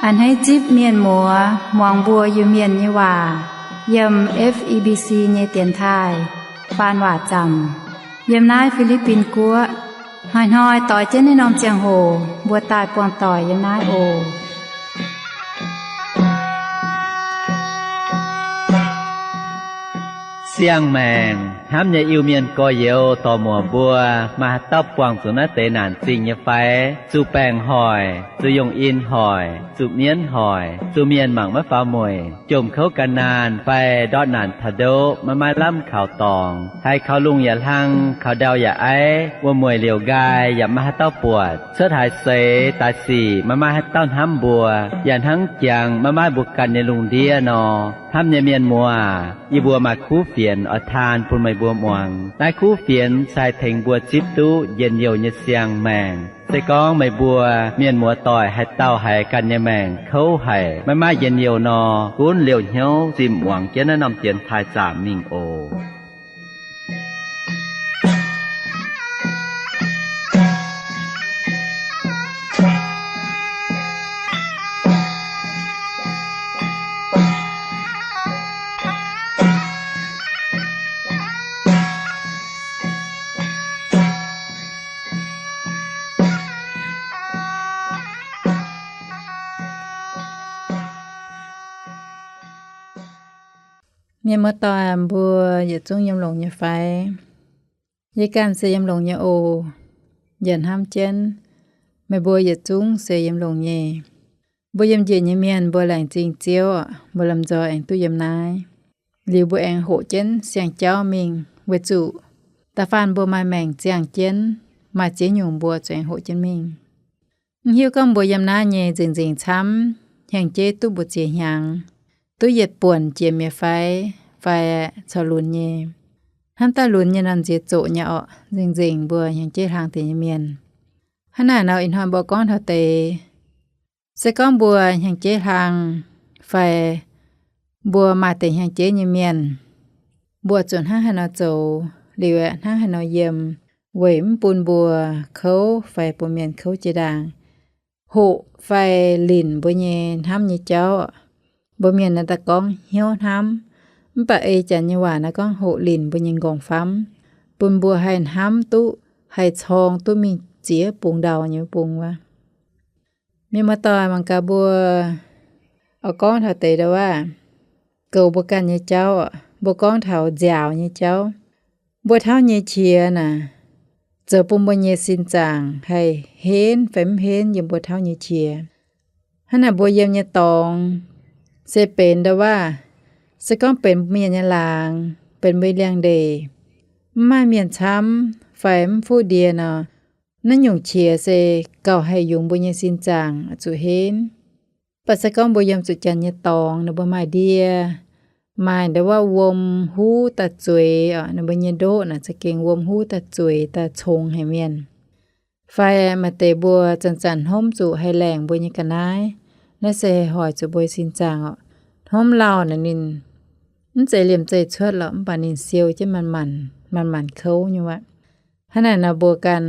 A'hneiv zipv mienh muoz muangx mbuo Iu-Mienh nyei waac yiem F E B C nyei dienx taaih faan waac zaamc yiem naaiv Fi^li^bin Guoqv. Hnoi-hnoi doix jienv naaiv norm ziangh hoc mbuo daaih buangh doic yiem naaiv oc. Siang-maengc hnamv nyei Iu-Mienh gorx-youz dorc-muoc mbuo, maaih haaix dauh buangh zuqc naaiv deix naanc zingh nyei fai? Zuqc baengc hoic, zuqc yungh in hoic, zuqc mienv hoic, zuqc mienh mangc maiv faaux mueic, jomc kouv gan naanh fai ndortv naanc taux ndoqv maiv maaih lamh kaux dorngx, haiz kaux lungh yaac hlang, kaux ndau yaac aiv, wuom-mueic liouc nqaai yaac maiv maaih haaix dauh buatc, cuotv haaix seix daaih sic maiv maaih haaix dauh hnamv mbuo, yaac hnangv jangx maiv maaih mbuo ganh nyei lungh ndiev nor, hnamv nyei mienh muoz, yie mbuo maaih kuv fienx oix taan bun meih mbuo muangx. Naaiv kuv fienx se haih tengx mbuo zipv duqv njien-youh nyei siang-maengc. Se gorngv meih mbuo mienh muoz doic haaix dauh haiz ganh nyei maengc kouv haic, maiv maaih njien-youh nor, gunv liouh hnyouv zinh muangx jienv naaiv norm dienx taaih zaamc mingh oc. Mienh muoz-doic mbuo yietc zungv yiem longx nyei fai? Yie ganh se yiem longx nyei oc. Yaac hnamv jienv meih mbuo yietc zungv se yiem longx nyei. Mbuo yiem njiec nyei mienh mbuo laengz zingh Ziouv, mbuo lomh nzoih aengx duqv yiem naaiv. Liuz mbuo aengx hoqc jienv siang-jauv mingh weic zuqc da'faanh mbuo maaih maengc ziangh jienv, maaih ziex nyungc mbuo zuqc aengx hoqc jienv mingh. Mv hiuv gorngv mbuo yiem naaiv nyei nzengc-nzengc camv, hnyangx-jeiv duqv mbu'ziex hnyangx, duqv yietc buonc jiex mi'aqv fai, fai corc lunx nyei. Hnamv daaih lunx nyei nor nziex zoqc nyei orqc, nzengc-nzengc mbuo hnyangx-jeiv hlang deix nyei mienh. Hnangv naaic nor ih hnoi mbuo gorngv taux deix, se gorngv mbuo hnyangx-jeiv hlang fai mbuo maaih deix hnyangx-jeiv nyei mienh, mbuo zuqc hnangv haaix nor zoux, liuz aeqv, hnangv haaix nor yiem, weic mv bun mbuo kouv fai bun mienh kouv jiex ndaangc, hoqc fai linc mbuo nyei hnamv nyei jauv. Mbuo mienh naaiv daaih gorngv hnyouv hnamv, mv baac ei Janx nyei waac naaiv gorngv hoqc linc mbuo nyei nqorngv-famv, bun mbuo haih hnamv duqv, haih corng duqv mingh ziex bung ndau nyei bung wuov. Mienh muoz-doic, mangc gaax mbuo oix gorngv taux deix ndau wuov, goux mbuo ganh nyei jauv, mbuo gorngv taux nziaaux nyei jauv. Mbuo tauv nyei qiex naaic, zoux bun mbuo nyei sin zaangc haih henv fai mv henv yiem mbuo tauv nyei qiex. Hnangv naaic mbuo yiem nyei dorngx se benx ndau wuov, se gorngv benx mienh nyei laangz, benx mbuo liangx-ndeic, mv maaih mienh camv fai mv fuqv ndie nor, naaiv nyungc qiex se gauh haih yungz mbuo nyei sin zaangc zuqc henv. Mv baac se gorngv mbuo yiem zuqc Janx nyei dorngx, ninh mbuo maaih ndie, maaih ndau wuov wuom huv daaih zueiz oc, ninh mbuo nyei ndoqv naaic za'gengh wuom huv daaih zueiz daaih congx haic mienh. Fai maaih deix mbuo zanc-zanc hnomv zuqc haih laengc mbuo nyei ga'naaiv, naaiv se haih hoic zuqc mbuo sin zaangc oc. Hnomv lauh naaic ninh mv zeiz liemh zeih cuotv lorqc, mv baac ninh siou jienv manc-manc, manc-manc kouv nyei wuov. Hnangv naaic nor mbuo ganh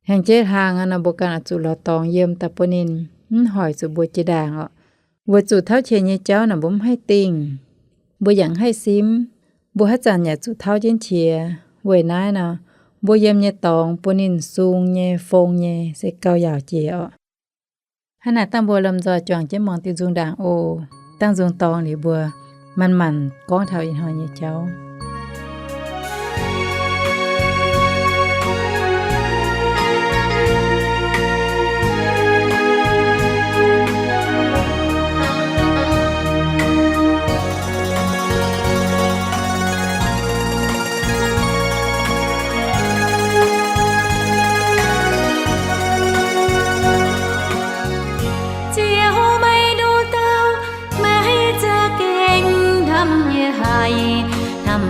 hnyangx-jeiv hlang nor, mbuo ganh oix zuqc lorz dorngx yiem daaih bun ninh mv hoic zuqc mbuo jiex ndaangc oc. Weic zuqc tauv qiex nyei jauv naaic mbuo mv haih dingh, mbuo yaac mv haih simv, mbuo haaix zanc yaac zuqc tauv jienv qiex. Weic naaiv nor, mbuo yiem nyei dorngx bun ninh sung nyei, fong nyei se gauh yaauc jiex oc. Hnangv naaic dangh mbuo lomh nzoih juangc jienv muangx diuh nzung ndaangc oc. Dangh nzung dorngx liuz mbuo manc-manc gorngv taux ih hnoi nyei jauv. Ziouv, meih nduqc douh, meih za'gengh hnamv yie haic, hnamv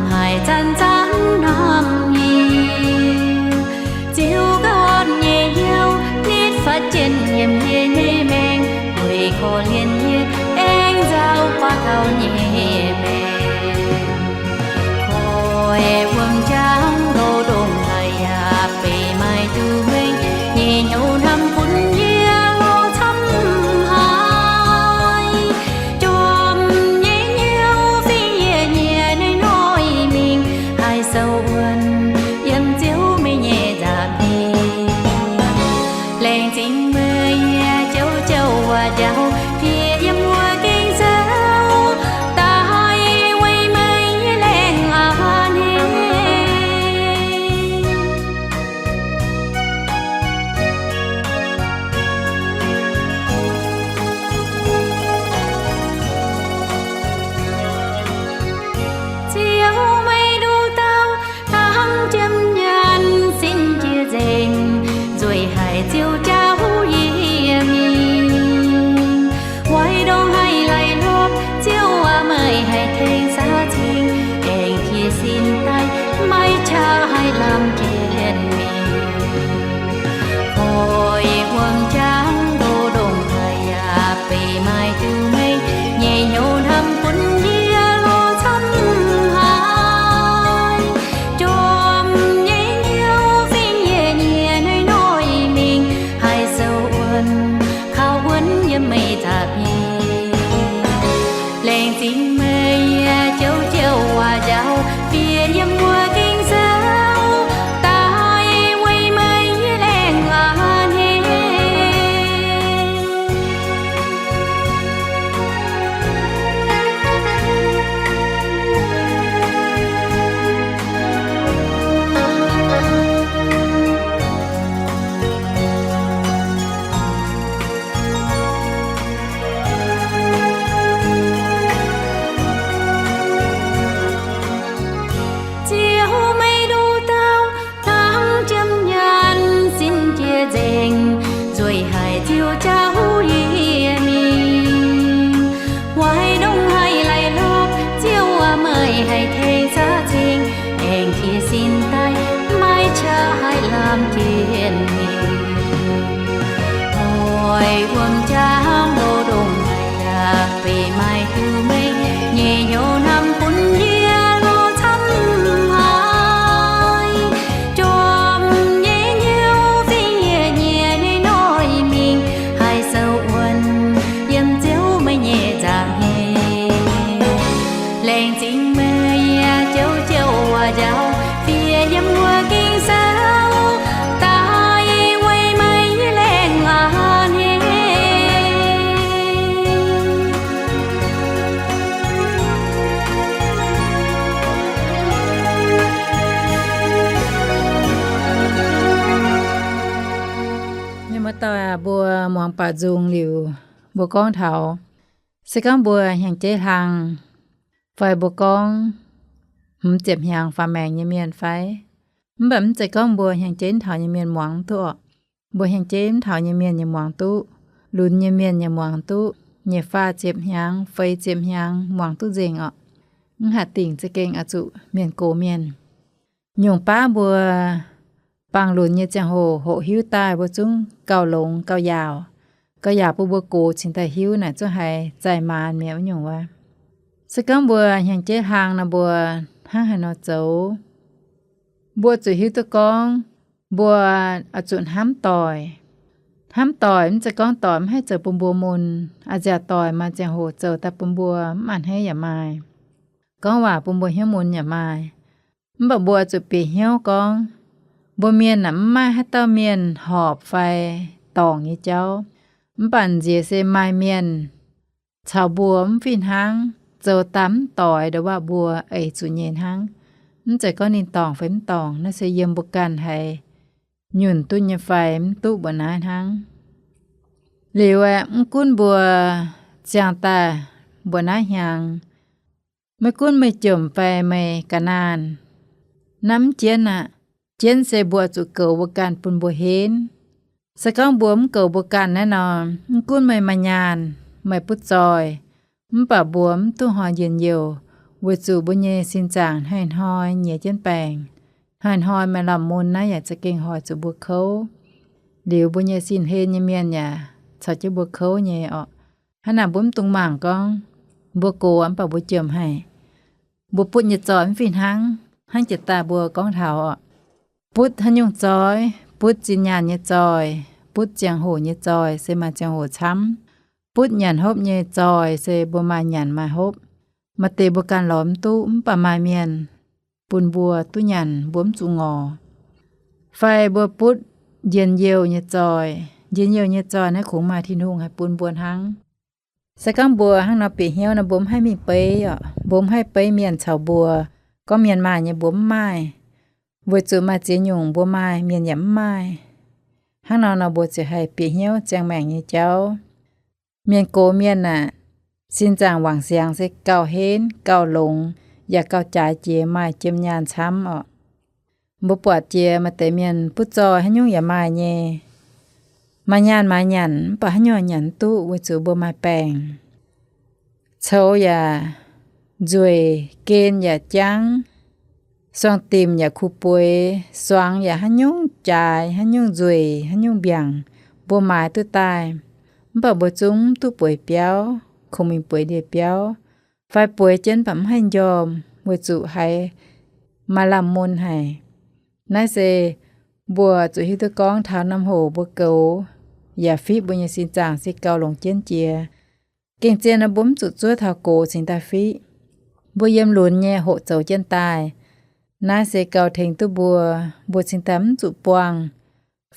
Laengz zingh meih yie jouv jouv waac njaaux, bieqc yiem wuov ging-sou, daaih weic meih yie laengz waac hniev. Ziouv, meih nduqc dauh hnangv jiem nyaanh, sin jiex nzengc, nzueic haic Ziouv jauv yie mingh. Waaic ndongc haaix laih hlopv, Ziouv aac, meih haih tengx za'gengh aengx jiex sin daaih, maiv qaqv haih lamh jienv mingh. Oix wuom-jangv mbuo ndongc haaix yaac benx maaih duqv meih nyei hnyouv hnamv bun yie lorz camv haic. Jorm nyei hnyouv fingx yie nyei noic mingh, haih sou wuonv yiem Ziouv meih nyei nza'hmien. Laengz zingh meih yie jouv jouv waac njaaux, bieqc yiem wuov ging-sou, daaih weic meih yie laengz waac hniev. Mienh muoz-doic aac, mbuo muangx baac nzung liuz, mbuo gorngv taux, se gorngv mbuo hnyangx-jeiv hlang, fai mbuo gorngv hmz ziepc hnyangx faaux maengc nyei mienh fai? Mv baac mv zeiz gorngv mbuo hnyangx-jeiv mv taux nyei mienh muangx mv duqv orqc. Mbuo hnyangx-jeiv mv taux nyei mienh yaac muangx duqv, lunx nyei mienh yaac muangx duqv, nyic faah ziepc hnyangx, feix ziepc hnyangx muangx duqv nzengc orqc. Mv hatc dingc za'gengh oix zuqc mienh gox mienh. Nyungc baav mbuo bangc lunx nyei ziangh hoc hoqc hiuv daaih mbuo zungv gauh longx gauh yaauc. Gauh yaauc bun mbuo gox cingx daaih hiuv naaic zungv haiz zaih maanz mi'aqv wuov nyungc wuov. Se gorngv mbuo hnyangx-jeiv hlang nor mbuo hnangv haaix nor zoux? Mbuo zuqc hiuv duqv gorngv mbuo oix zuqc hnamv doic. Hnamv doic mv zeiz gorngv doic mv haih zoux bun mbuo mun. A'nziaauc doic maaih ziangh hoc zoux daaih bun mbuo mv a'hneiv yaac maaih, gorngv waac bun mbuo hnyouv mun yaac maaih. Mv baac mbuo zuqc bieqc hnyouv gorngv, mbuo mienh aah, mv maaih haaix dauh mienh horpc fai dorngc nyei jauv. Mv baac nziex se maaih mienh caux mbuo mv fih hnangv, zoux daaih mv doix ndo waac mbuo eix zuqc nyei hnangv. Mv zeiz gorngv ninh dorngc fai mv dorngc, naaiv se yiem mbuo ganh haiz nyunc duqv nyei fai mv duqv mbuo naaiv hnangv. Liuz aeqv, mv gunv mbuo ziangh daaih mbuo naaiv hnyangx, maiv gunv meih jomc fai meih ga'naanh, naaiv mv jienv aqv. Jienv se mbuo zuqc goux mbuo ganh bun mbuo henv. Se gorngv mbuo mv goux mbuo ganh naaiv nor, mv gunv meih maaih nyaanh, meih butv zoih, mv baac mbuo mv duqv hnoi njien-youh, weic zuqc mbuo nyei sin zaangc hnoi-hnoi nyiex jienv baengc, hnoi-hnoi maaih lamh mun naaiv yaac za'gengh hoic zuqc mbuo kouv. Liuz mbuo nyei sin hlen nyei mienh yaac caux jienv mbuo kouv nyei orqc. Hnangv naaic mbuo mv dungx mangc gorngv mbuo gox mv baac mbuo jomc haic. Mbuo butv nyei zoih mv fih hnangv, hnangv jiex daaih mbuo gorngv taux orqc, butv haaix nyungc zoih, butv zinh nyaanh nyei zoih, butv ziangh hoc nyei zoih se maaih ziangh hoc camv. Butv nyanc hopv nyei zoih se mbuo maaih nyanc maaih hopv. Maaih deix mbuo ganh lorz mv duqv, mv baac maaih mienh bun mbuo duqv nyanc, mbuo mv zuqc ngorc. Fai mbuo butv njien-youh nyei zoih. Njien-youh nyei zoih naaiv kungx maaih Tin-Hungh haih bun mbuo hnangv. Se gorngv mbuo hnangv nor bieqc hnyouv nor, mbuo mv haih mingh beiv orqc. Mbuo mv haih beiv mienh caux mbuo. Gorngv mienh maaih nyei mbuo mv maaih, weic zuqc maaih ziex nyungc mbuo maaih mienh yaac mv maaih. Hnangv nor nor mbuo ziouc haih bieqc hnyouv ziangh maengc nyei jauv. Mienh gox mienh aah, sin zaangc wangc siangx se gauh henv, gauh longx, yaac gauh jaaix jiex maaih jiem nyaanh camv orqc. Mbuo buatc jiex maaih deix mienh butv zoih haaix nyungc yaac maaih nyei. Maaih nyaanh maaih nyanc, mv baac haaix nyungc nyanc mv duqv weic zuqc mbuo maaih baengc. Coux yaac nzueic, gen yaac jangv, suangx dimc yaac kuh bueix, suangx yaac haaix nyungc jaaix, haaix nyungc nzueic, haaix nyungc mbiaangc, mbuo maaiz duqv daaih. Mv baac mbuo zungv mv duqv bueix biauv, kungx mingh bueix ndie-biauv, fai bueix jienv baac mv haih njormh weic zuqc haiz maaih lamh mun haic. Naaiv se mbuo zuqc hiuv duqv gorngv taux norm hoc mbuo goux yaac fitv mbuo nyei sin zaangc se gauh longc jienv jiex. Gengh zien nor mbuo mv zuqc zuov taux gox cingx daaih fiqv. Mbuo yiem lunx nyei hoqc zoux jienv daaih. Naaiv se gauh tengx duqv mbuo, mbuo cingx daaih mv zuqc buangh,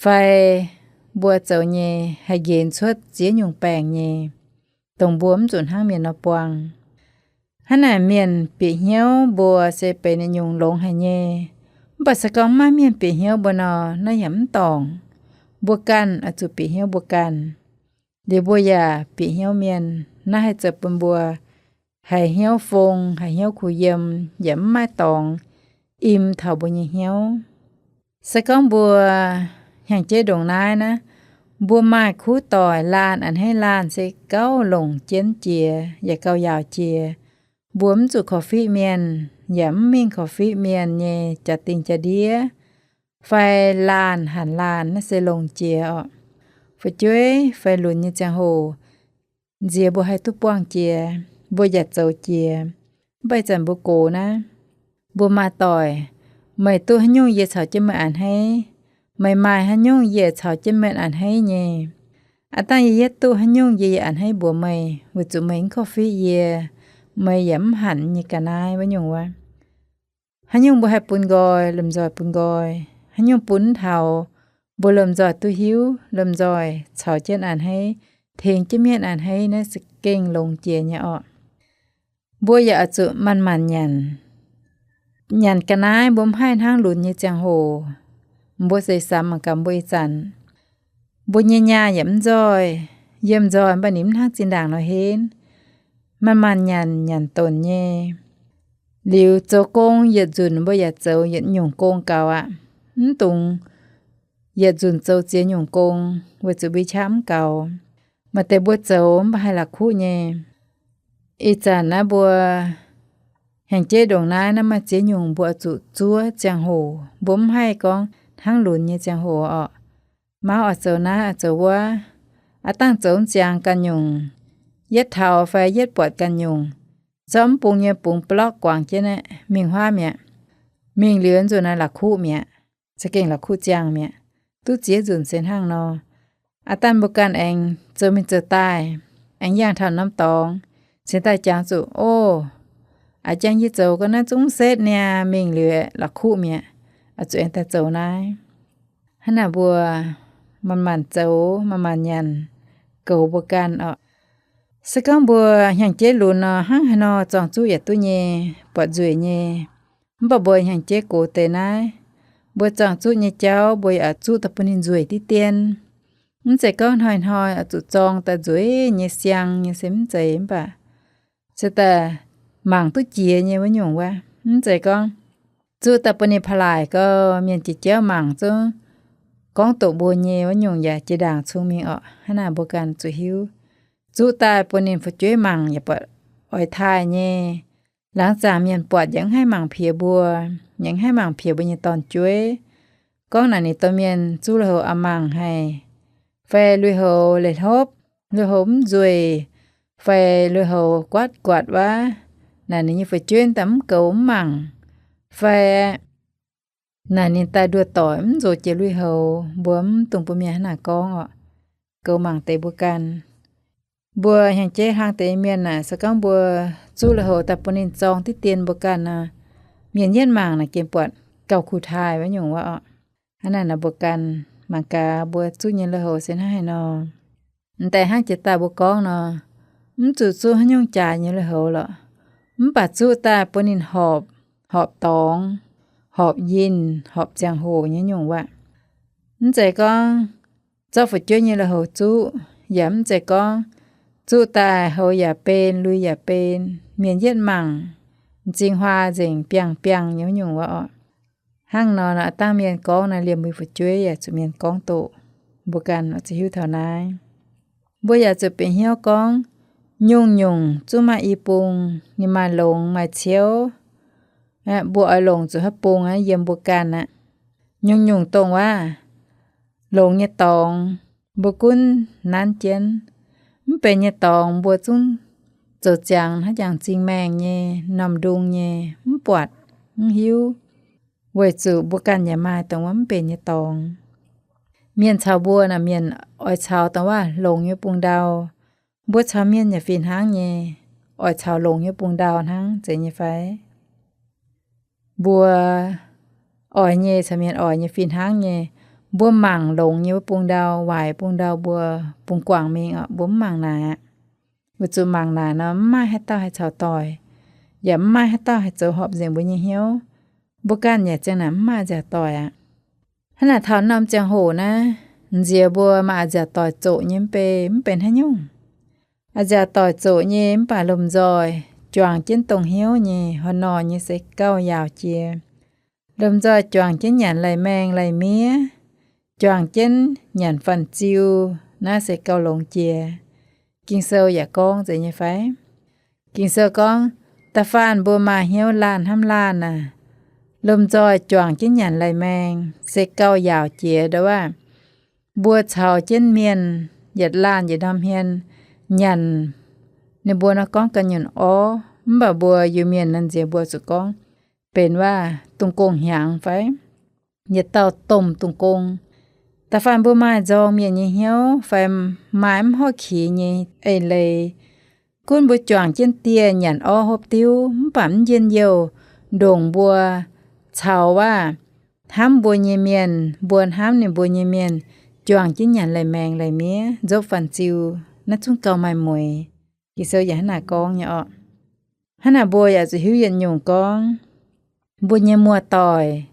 fai mbuo zoux nyei haih nqenx cuotv ziex nyungc baengc nyei, dongh mbuo mv zuqc hnangv mienh nor buangh. Hnangv naaic mienh bieqc hnyouv mbuo se benx nyungc longx haic nyei. Mv baac se gorngv maiv maaih mienh bieqc hnyouv mbuo nor, naaiv yaac mv dorngc. Mbuo ganh oix zuqc bieqc hnyouv mbuo ganh. Liuz mbuo yaac bieqc hnyouv mienh, naaiv haih zoux bun mbuo haiz hnyouv fong, haiz hnyouv kuh yiem, yaac mv maaih dorngx im taux mbuo nyei hnyouv. Se gorngv mbuo hnyangx-jeiv ndongc naaiv naaiv, mbuo maaih kuv doic laanh a'hneiv laanh se gauh longc jienv jiex yaac gauh yaauc jiex. Mbuo mv zuqc korv-fiqv mienh, yaac mv mingh korv-fiqv mienh nyei jaa-dingh jaa-ndiev, fai laanh hanc laanh, naaiv se longc jiex oc. Fu'jueiv fai lunx nyei ziangh hoc, nziex mbuo haih duqv buangh jiex, mbuo yaac zoux jiex. Mv baac ih zanc mbuo gox naaiv, mbuo maaih doic, meih duqv haaix nyungc yie caux jienv meih a'hneiv. Meih maaih haaix nyungc yie caux jienv meih a'hneiv nyei. Aav dangh yie yietv duqv haaix nyungc yie yaac a'hneiv mbuox meih, weic zuqc meih mv korv-fiqv yie, meih yaac mv hanc nyei ga'naaiv wuov nyungc wuov. Haaix nyungc mbuo haih bun nqoi, lomh nzoih bun nqoi. Haaix nyungc bun mv taux, mbuo lomh nzoih duqv hiuv, lomh nzoih caux jienv a'hneiv, tengx jienv mienh a'hneiv, naaiv se gengh longx jiex nyei orqc. Mbuo yaac oix zuqc manc-manc nyanc. Nyanc ga'naaiv mbuo mv haih hnangv lunx nyei ziangh hoc. Mbuo seix samx mangc gaax mbuo ih zanc, mbuo nyei nyaah yaac mv nzoih, yiem nzoih mv baac ninh mv hnangv zinh ndaangc nor henv. Manc-manc nyanc, nyanc donc nyei. Liuz zoux gong yietc nzunc mbuo yaac zoux yietc nyungc gong gaux aqv. Mv dungx yietc nzunc zoux ziex nyungc gong, weic zuqc mbuo qaqv mv gaux. Maaih deix mbuo zoux mv baac haih la'kuqv nyei. Ih zanc naaiv mbuo hnyangx-jeiv ndongc naaiv, naaiv maaih ziex nyungc mbuo oix zuqc zuov ziangh hoc. Mbuo mv haih gorngv hnangv lunx nyei ziangh hoc orqc. Mauv oix zoux naaiv oix zoux wuov, aav dangh zoux mv ziangx ganh nyungc, yietv taux fai yietv buatc ganh nyungc, zorqv mv bung nyei bungx block guangc jienv aeqv, mingh huaav mi'aqv. Mingh liuz nzunc naaiv la'kuqv mi'aqv, za'gengh la'kuqv ziangh mi'aqv. Duqv ziex nzunc se hnangv nor. Aav dangh mbuo ganh aengx zoux mingh zoux daaih, aengx yangh taux norm dorngx, cingx daaih jangx zuqc, Ov, a'jang yie zoux ga'naaiv zungv setv niaa, mingh liuz la'kuqv mi'aqv. Oix zuqc aengx daaih zoux naaiv. Hnangv naaic mbuo manc-manc zoux, manc-manc nyanc, goux mbuo ganh orqc. Se gorngv mbuo hnyangx-jeiv lunx nor, hnangv haaix nor zorng-zuqv yaac duqv nyei, buatc nzueic nyei. Mv baac mbuo hnyangx-jeiv gox deix naaiv, mbuo zorng-zuqv nyei jauv mbuo yaac zuqv daaih bun ninh nzueic diqv dien. Mv zeiz gorngv hnoi-hnoi oix zuqc zorng daaih nzueic nyei siang nyei se mv zeiz, mv baac se daaih mangc duqv jiex nyei wuov nyungc wuov. Mv zeiz gorngv zuqv daaih bun ninh pa'laac gau, mienh jiex jauv mangc zungv gorngv doqc mbuo nyei wuov nyungc yaac jiex ndaangc cong-mengh orqc. Hnangv naaic mbuo ganh zuqc hiuv, zuqv daaih bun ninh fu'jueiv mangc yaac buatc oix taaih nyei. Laangz zaangc mienh buatc yaac mv haih mangc piex mbuo, yaac mv haih mangc piex mbuo nyei dorn-jueiv. Gorngv naaic ninh domh mienh zuqv lui-houx a'mangc haic, fai lui-houx leiz-hlopv, lui-houx mv nzueic, fai lui-houx guaatv guatc wuov, naaic ninh nyei fu'jueiv daaih mv goux mv mangc, fai naaic ninh daaih nduoh doic mv nzox jiex lui-houx, mbuo mv dungx bun mienh hnangv naaic gorngv orqc. Goux mangc deix mbuo ganh. Mbuo hnyangx-jeiv hlang deix mienh naaic, se gorngv mbuo zuqv lui-houx daaih bun ninh zorng diqv dien mbuo ganh nor, mienh yietv mangc naaic gengh buatc gauh kuh taaih wuov nyungc wuov orqc. Hnangv naaic nor mbuo ganh mangc gaax mbuo zuqv nyei lui-houx se hnangv haaix nor. M'daaih hnangv jiex daaih mbuo gorngv nor, mv zuqc zuqv haaix nyungc jaaix nyei lui-houx lorqc. Mv baac zuqv daaih bun ninh horpc, horpc dorngx, horpc yinh, horpc ziangh hoc nyei nyungc wuov. Mv zeiz gorngv zorqv fu'jueiv nyei lui-houx zuqv, yaac mv zeiz gorngv zuqv daaih houx yaac ben, lui yaac ben, mienh yietv mangc, m'zing huaa nzengc biangh biangh nyei wuov nyungc wuov orqc. Hnangv nor, aav dangh mienh gorngv naaiv, liemh mbuo fu'jueiv yaac zuqc mienh gorngv doqc. Mbuo ganh oix zuqc hiuv taux naaiv. Mbuo yaac zuqc bieqc hnyouv gorngv, nyungc-nyungc zungv maaih i bung, ninh maaih longx maaih ciouv. Mbuo oix longc zuqc haaix bung aqv, yiem mbuo ganh aqv. Nyungc-nyungc dongh wuov longx nyei dorngx, mbuo gunv nanv jienv. Mv benx nyei dorngx mbuo zungv zoux ziangx hnangv jangx m'zing maengh nyei, m'normh ndung nyei, mv buatc, mv hiuv. Weic zuqc mbuo ganh yaac maaih dongh wuov mv benx nyei dorngx. Mienh caux mbuo naaic, mienh oix caux dongh wuov longx nyei bung ndau. Mbuo caux mienh yaac fih hnangv nyei, oix caux longx nyei bung ndau hnangv, zeiz nyei fai? Mbuo oix nyei caux mienh oix nyei fih hnangv nyei. Mbuo mangc longx nyei wuov bung ndau, waaic bung ndau mbuo bungx guangc mingh oc, mbuo mv mangc naaic aqv. Weic zuqc mangc naaic nor mv maaih haaix dauh haih caux doic, yaac mv maaih haaix dauh haih zoux horpc nzengc mbuo nyei hnyouv. Mbuo ganh yaac ziang naaic mv maaih a'nziaauc doic aqv. Hnangv naaic taux norm ziangh hoc naaiv, nziex mbuo maaih a'nziaauc doic zoqc nyei mv bei, mv benx haaix nyungc. A'nziaauc doic zoqc nyei mv baac lomh nzoih juangc jienv dongh hnyouv nyei, horh nor nyei se gauh yaauc jiex. Lomh nzoih juangc jienv nyanc lai-maeng lai-miev, juangc jienv nyanc fan-ziu, naaiv se gauh longx jiex. Ging-Sou yaac gorngv zeiz nyei fai? Ging-Sou gorngv, da'faanh mbuo maaih hnyouv laanh hnamv laanh aac, lomh nzoih juangc jienv nyanc lai-maeng se gauh yaauc jiex ndou aav. Mbuo caux jienv mienh yietc laanh yietc norm hmien nyanc, ninh mbuo nor gorngv ganh nyunc orv, mv baac mbuo Iu-Mienh naaiv nziex mbuo zuqc gorngv benx waac dungh gong hnyangx fai? Yietc dauh domh dungh gong. Da'faanh mbuo maaih nzorng mienh nyei hnyouv fai maaih mv horqc kix nyei eix leiz, gunv mbuo juangc jienv dieh nyanc orv hopv diuv mv baac mv njien-youh, ndongc mbuo caux waac hnamv mbuo nyei mienh, mbuo hnamv ninh mbuo nyei mienh, juangc jienv nyanc lai-maeng lai-miev, nzopv fan-ziu, naaiv zungv gauh maaih mueiz. Ging-Sou yaac hnangv naaic gorngv nyei orqc. Hnangv naaic mbuo yaac zuqc hiuv yietc nyungc gorngv, mbuo nyei muoz-doic,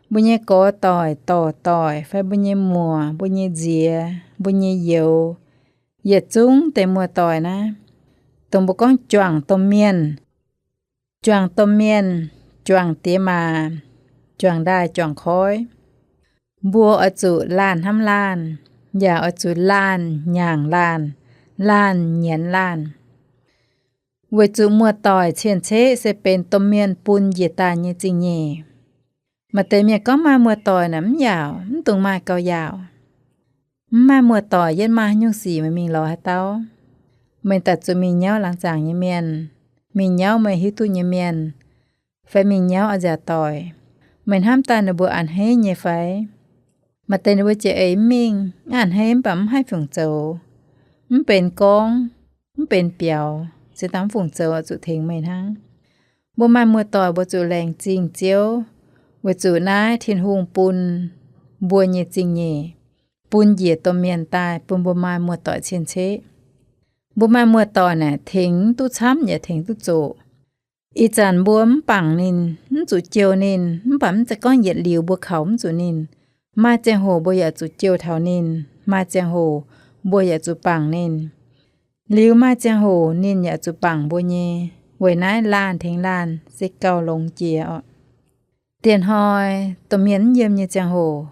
mbuo nyei gorx-doic, dorc doic, fai mbuo nyei muoc, mbuo nyei nziex, mbuo nyei youz, yietc zungv deix muoz-doic naaiv, dongh mbuo gorngv juangc domh mienh, juangc domh mienh, juangc diex maac, juangc ndaaih juangc koiv, mbuo oix zuqc laanh hnamv laanh, yaac oix zuqc laanh nyaangc laanh, laanh nyienz laanh. Weic zuqc muoz-doic cien-ceqv se benx domh mienh bun njiec daaih nyei zingh nyeic. Maaih deix mienh gorngv maaih muoz-doic naaic mv yaauc, mv dungx maaih gauh yaauc. Mv maaih muoz-doic yie maaih haaix nyungc sic meih mingh lorz haaix dauh? Meih daaih zuqc mingh nyauv laangz zaangc nyei mienh, mingh nyauv meih hiuv duqv nyei mienh, fai mingh nyauv a'nziaauc doic, meih hnamv daaih ninh mbuo a'hneiv nyei fai? Maaih deix ninh mbuo jiex eix mv mingh, a'hneiv mv baac mv haih fungc zoux, mv benx gorngv, mv benx biaux, se dangh mv fungc zoux oix zuqc tengx meih hnangv. Mbuo maaih muoz-doic mbuo zuqc laengz zingh Ziouv, weic zuqc naaiv Tin-Hungh bun mbuo nyei zingh nyeic, bun njiec domh mienh daaih bun mbuo maaih muoz-doic cien-ceqv. Mbuo maaih muoz-doic naaic tengx duqv camv yaac tengx duqv zoqc. Ih zanc mbuo mv bangc ninh, mv zuqc jouh ninh, mv baac mv zeiz gorngv yietc liuz mbuo kaux mv zuqc ninh. Maaih ziangh hoc mbuo yaac zuqc jouh taux ninh, maaih ziangh hoc mbuo yaac zuqc bangc ninh. Liuz maaih ziangh hoc ninh yaac zuqc bangc mbuo nyei. Weic naaiv laanh tengx laanh se gauh longx jiex orqc. Dieh hnoi domh mienh mv yiem nyei ziangh hoc,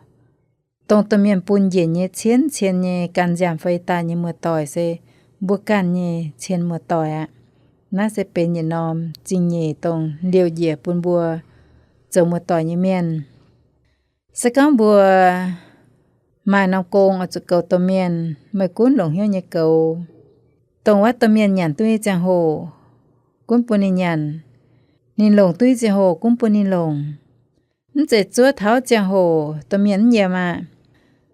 dongh domh mienh bun njiec nyei cien cien nyei ganh nziaamv fei daaih nyei muoz-doic se mbuo ganh nyei cien muoz-doic aqv. Naaiv se benx yietc norm zingh nyeic dongh liouh njiec bun mbuo zoux muoz-doic nyei mienh. Se gorngv mbuo maaih norm gong oix zuqc goux domh mienh, meih gunv longc hnyouv nyei goux. Dongh wuov domh mienh nyanc duqv nyei ziangh hoc, gunv bun ninh nyanc. Ninh longc duqv nyei ziangh hoc, gunv bun ninh longc. Mv zeiz zuov taux ziangh hoc domh mienh mv yiem aqv.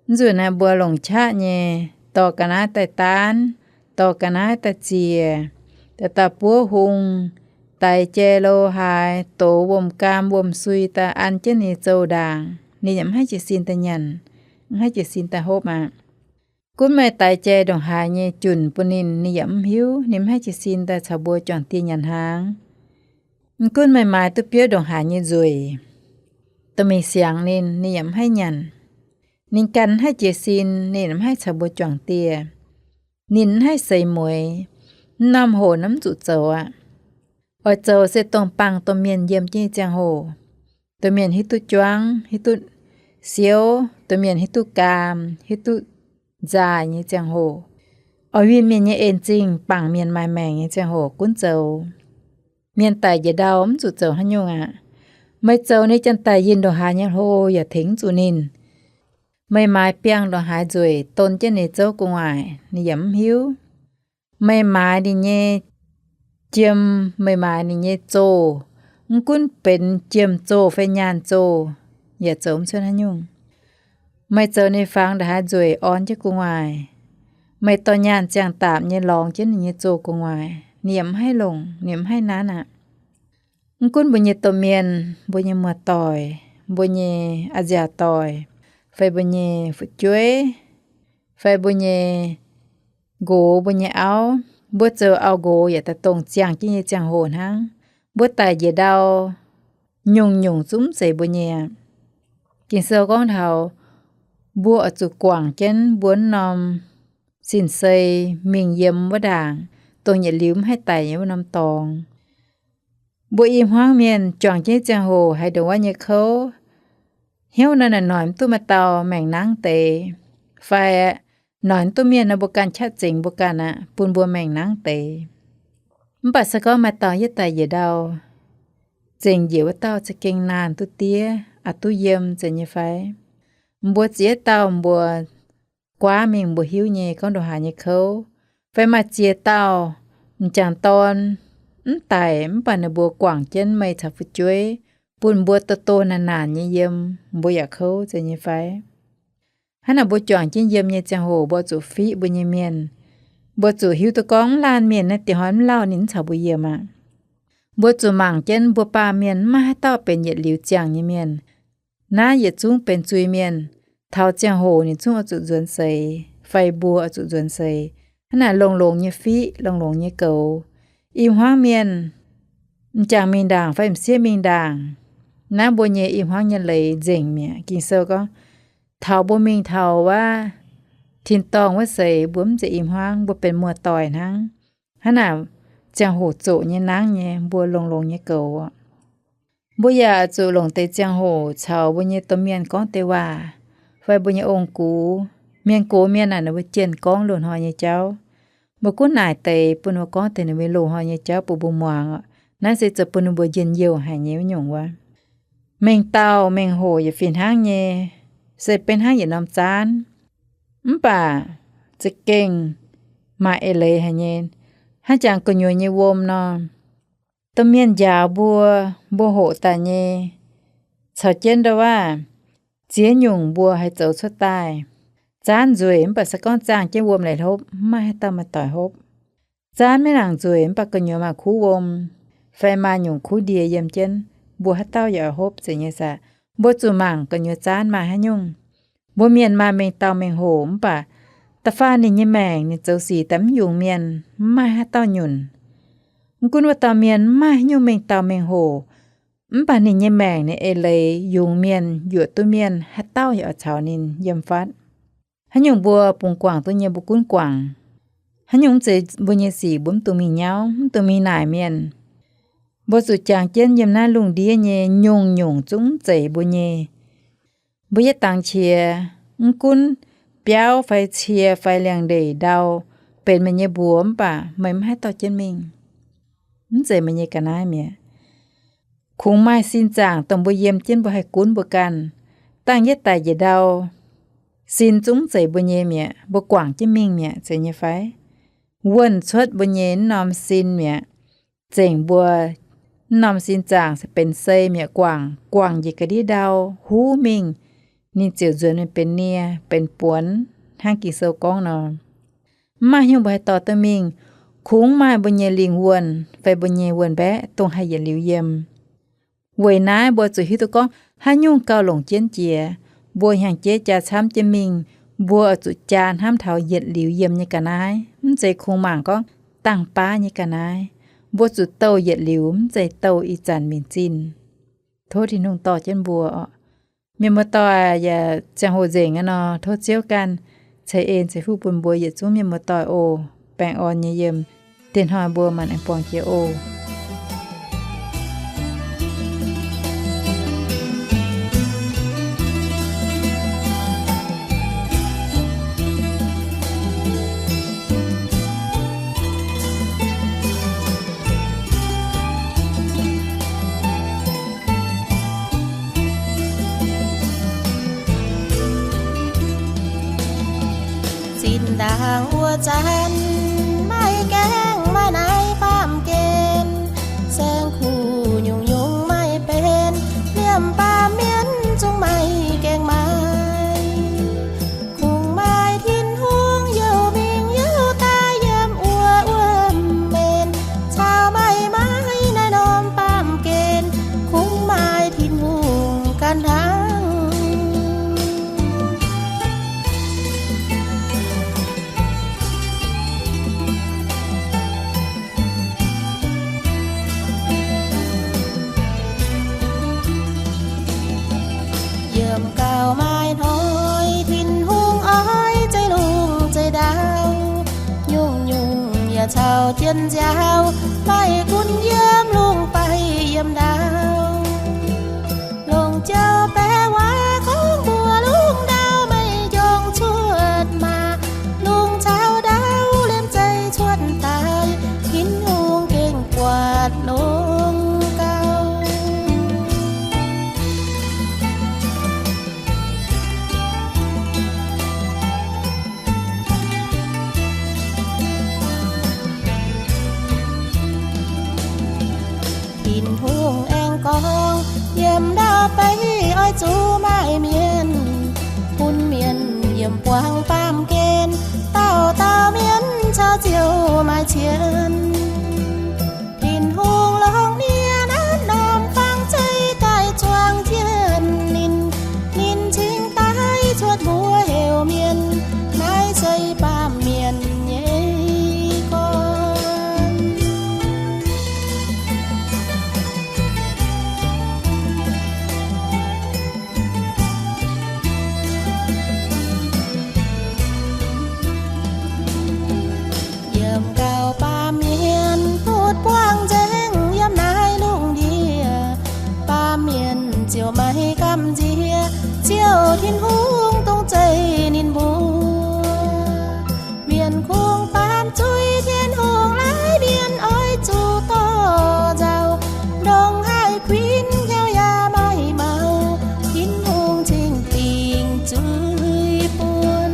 Mv nzunc naaiv mbuo longc qaqv nyei, dorh ga'naaiv daaih daanv, dorh ga'naaiv daaih ziec, daaih dauh buov hung, daix jai lo haaix, dox wuom-gaam wuom-sui daaih an jienv ninh zoux ndaangc, ninh yaac mv haih jiez sin daaih nyanc, mv haih jiez sin daaih hopv aqv. Gunv meih daix jai ndongc haaix nyei junc bun ninh, ninh yaac mv hiuv, ninh mv haih jiez sin daaih caux mbuo juangc dieh nyanc hnaangx. Mv gunv meih maaiz duqv biouv ndongc haaix nyei nzueic, dorh mingh siangx ninh, ninh yaac mv haih nyanc. Ninh ganh mv haih jiez sin, ninh mv haih caux mbuo juangc dieh. Ninh mv haih seix mueiz. Mv norm hoc nor mv zuqc zoux aqv. Oix zoux se dongh bangc domh mienh yiem jienv nyei ziangh hoc. Domh mienh hiuv duqv juangv, hiuv duqv siouv, domh mienh hiuv duqv gaam, hiuv duqv nzaaih nyei ziangh hoc. Oix winh mienh nyei en zingh, bangc mienh maaih maengc nyei ziangh hoc gunv zoux. Mienh daic njiec ndau mv zuqc zoux haaix nyungc aqv. Meih zoux ninh janx-daic yinh ndongc haaix nyei hlo yaac tengx mv zuqc ninh. Meih maaiz biangh ndongc haaix nzueic don jienv ninh zouv gu'nguaaic, ninh yaac mv hiuv. Meih maaiz ninh nyei jiem, meih maaiz ninh nyei zoh, mv gunv benx jiem-zoh fai nyaanh zoh, yaac zoux mv cuotv haaix nyungc. Meih zoux ninh fangx ndongc haaix nzueic orn jienv gu'nguaaic, meih dorh nyaanh ziangh daapc nyei lorngx jienv ninh nyei zoh gu'nguaaic, ninh yaac mv haih longc, ninh mv haih nanv aqv. Mv gunv mbuo nyei domh mienh, mbuo nyei muoz-doic, mbuo nyei a'nziaauc doic, fai mbuo nyei fu'jueiv, fai mbuo nyei nqox, mbuo nyei auv, mbuo zoux auv-nqox yaac daaih dongh ziangh jienv nyei ziangh hoc hnangv. Mbuo daic njiec ndau, nyungc-nyungc zungv mv zeiz mbuo nyei. Ging-Sou gorngv taux mbuo oix zuqc guangc jienv mbuo wuov norm sin-sei mingh yiem wuov ndaangc, dongh yietc liuz mv haih daic nyei wuov norm dorngx. Mbuo i hmuangv mienh juangc jienv ziangh hoc haiz ndongc wuov nyei kouv, hnyouv nor naaic noic mv duqv maaih dauh maengc nangv deix, fai noic mv duqv mienh nor mbuo ganh qaqv zengx mbuo ganh aqv, bun mbuo maengc nangv deix. Mv baac se gorngv maaih dauh yie daic njiec ndau, zengc njiec wuov dauh za'gengh naanh duqv diev, aqc duqv yiem, zeiz nyei fai? Mbuo ziex dauh mbuo guaav mingh mbuo hiuv nyei gorngv ndongc haaix nyei kouv. Fai maaih ziex dauh m'jangc dorn mv daic mv baac ninh mbuo guangc jienv meih caux fu'jueiv, bun mbuo do do naanc naanc nyei yiem, mbuo yaac kouv, zeiz nyei fai? Hnangv naaic mbuo juangc jienv yiem nyei ziangh hoc mbuo zuqc fiqv mbuo nyei mienh. Mbuo zuqc hiuv duqv gorngv mv laanh mienh naaiv diex hnoi mv lauh ninh mv caux mbuo yiem aqv. Mbuo zuqc mangc jienv mbuo baamh mienh mv maaih haaix dauh benx yietc liuz ziangh nyei mienh. Naaiv yietc zungv benx zuiz-mienh. Taux ziangh hoc ninh zungv oix zuqc nzuonx seix, fai mbuo oix zuqc nzuonx seix. Hnangv naaic longx-longx nyei fiqv, longx-longx nyei goux. I hmuangv mienh m'jangc mingh ndaangc fai m'sieqv mingh ndaangc, naaiv mbuo nyei i hmuangv nyei leiz nzengc mi'aqv. Ging-Sou gorngv, taux mbuo mingh taux wuov tin-dorngh wuov seix, mbuo mv zeiz i hmuangv, mbuo benx muoz-doic hnangv. Hnangv naaic ziangh hoc zoqc nyei nangv nyei, mbuo longx-longx nyei goux. Mbuo yaac zuqc longc deix ziangh hoc caux mbuo nyei domh mienh gorngv deix waac, fai mbuo nyei ong-gux. Mienh gox mienh naaic ninh mbuo jienh gorngv loz-hnoi nyei jauv. Mbuo gunv naaic deix bun mbuo gorngv deix ninh mbuo loz-hnoi nyei jauv bun mbuo muangx oc. Naaiv se zoux bun ninh mbuo njien-youh haic nyei wuov nyungc wuov. Mengh dauh mengh hoc yaac fih hnangv nyei, se beiv hnangv yietc norm zaanv. Mv baac za'gengh maaih eix leiz haic nyei. Hnangv jangx gu'nyuoz nyei wuom nor, domh mienh njaaux mbuo, mbuo hoqc daaih nyei, caux jienv ndau waav ziex nyungc mbuo haih zoux cuotv daaih. Zaanv nzueic mv baac se gorngv zaangh jienv wuom leiz hlopv, mv maaih haaix dauh maaih doic hopv. Zaanv maiv nangc nzueic mv baac gu'nyuoz maaih kuv wuom, fai maaih nyungc kuv ndie yiem jienv, mbuo haaix dauh yaac oix hopv, zeiz nyei saah? Mbuo zuqc mangc gu'nyuoz zaanv maaih haaix nyungc. Mbuo mienh maaih mengh dauh mengh hoc mv baac da'faanh ninh nyei maengc ninh zoux sic daaih mv yungz mienh, mv maaih haaix dauh nyunc. Mv gunv wuov dauh mienh mv maaih haaix nyungc mengh dauh mengh hoc, mv baac ninh nyei maengc ninh eix leiz yungz mienh, yuoqc duqv mienh, haaix dauh yaac oix caux ninh yiem fatv. Haaix nyungc mbuo bungx guangc duqv nyei mbuo gunv guangc. Haaix nyungc mv zeiz mbuo nyei sic mbuo mv dungx mingh nyauv, mv dungx mingh naaic mienh. Mbuo zuqc jangx jienv yiem naaiv lungh ndiev nyei nyungc-nyungc zungv mv zeiz mbuo nyei. Mbuo yietv dangx qiex, mv gunv biauv fai cie fai liangx-ndeic ndau benx meih nyei mbuox mv baac meih mv haih dorh jienv mingh. Mv zeiz meih nyei ga'naaiv mi'aqv. Kungx maaih sin zaangc dongh mbuo yiem jienv mbuo haih gunv mbuo ganh. Dangh yietv daic njiec ndau, sin zungv mv zeiz mbuo nyei mi'aqv, mbuo guangc jienv mingh mi'aqv, zeiz nyei fai? Wuonh cuotv mbuo nyei mv norm sin mi'aqv. Zengc mbuo mv norm sin zaangc se benx sei mi'aqv, guangc, guangc njiec ga'ndiev ndau huv mingh, ninh ziouc nzuonx mingh benx nie, benx buonc, hnangv Ging-Sou gorngv nor. Mv maaih haaix nyungc mbuo haih dorh duqv mingh. Kungx maaih mbuo nyei lingh wuonh fai mbuo nyei wuonh mbaeqv dongh haih yietc liuz yiem. Weic naaiv mbuo zuqc hiuv duqv gorngv haaix nyungc gauh longc jienv jiex, mbuo hnyangx-jeiv jaa camv jienv mingh, mbuo oix zuqc jaa hnamv taux yietc liuz yiem nyei ga'naaiv, mv zeiz kungx mangc gorngv dangh baav nyei ga'naaiv. Mbuo zuqc douh yietc liuz, mv zeiz douh ih zanc minc zinh. Tov Tin-Hungh dorh jienv mbuo oc. Mienh muoz-doic yaac ziangh hoc nzengc aqv nor, tov Ziouv ganh ceix en ceix fuqv bun mbuo yietc zungv mienh muoz-doic oc. Baengh orn nyei yiem. Diex hnoi mbuo maanc aengx buangh jiex oc. Zinh ndaangc wuov zanc, maaih gaengh maaih naaiv baamh gen, saeng-kuv nyungc-nyungc maaih benx, liemh baamh mienh zungv maaih gaengh maaih. Kungx maaih Tin-Hungh youh mingh Caux jienv nziaaux, maiv gunv yiem lungh fai yiem ndau, longc jauv-baeqc waac gorngv mbuox lungh ndau, maiv njorngh cuotv maah, lungh caux ndau liemh zeih cuotv daaih, Tin-Hungh gengh buatc longx gauh. Tin-Hungh aengx gorngv, yiem ndau beiv oix zuqc maaih mienh, bun mienh yiem buangv baamh gen, dauh dauh mienh caux ziouc maaih cien. Tin-Hungh longc nie naaiv norm kuangv zeiv daaih zuangx jienv ninh. Ninh cingx daaih cuotv mbuox heuc mienh, naaiv se baamh mienh nyei gorn. Yiem gauh baamh mienh butv buangv nzengc yiem naaiv lungh ndiev. Baamh mienh ziouc maiv gamh nziex Ziouv Tin-Hungh dongh zeiv ninh mbuo. Mienh kungx baamz zuiz Tin-Hungh, laaix mienh oix zuqc dorh nzauh, ndongc haaix kuinx hnyouv yaac maiv mau, Tin-Hungh cingx dingc zuiz bun.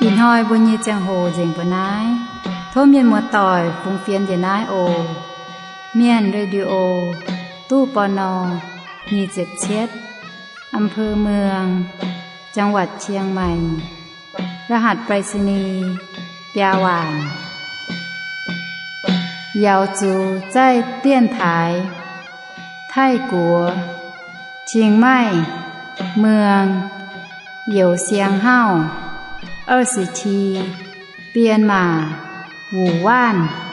Ih hnoi mbuo nyei ziangh hoc nzengc mbuo naaiv. Tov mienh muoz-doic fungx fienx njiec naaiv oc. Mienh Radio, ตู้ ปณ. nyic ziepc cietv, อำเภอเมือง จังหวัดเชียงใหม่ รหัสไปรษณีย์ biaa waanc. Yaux zuqc zaih 电台 Taiv-Guoqv, Chiang Mai, Muang, Youz Siang Hauv, 二十七, Bienh Maac, Wuc Waanv.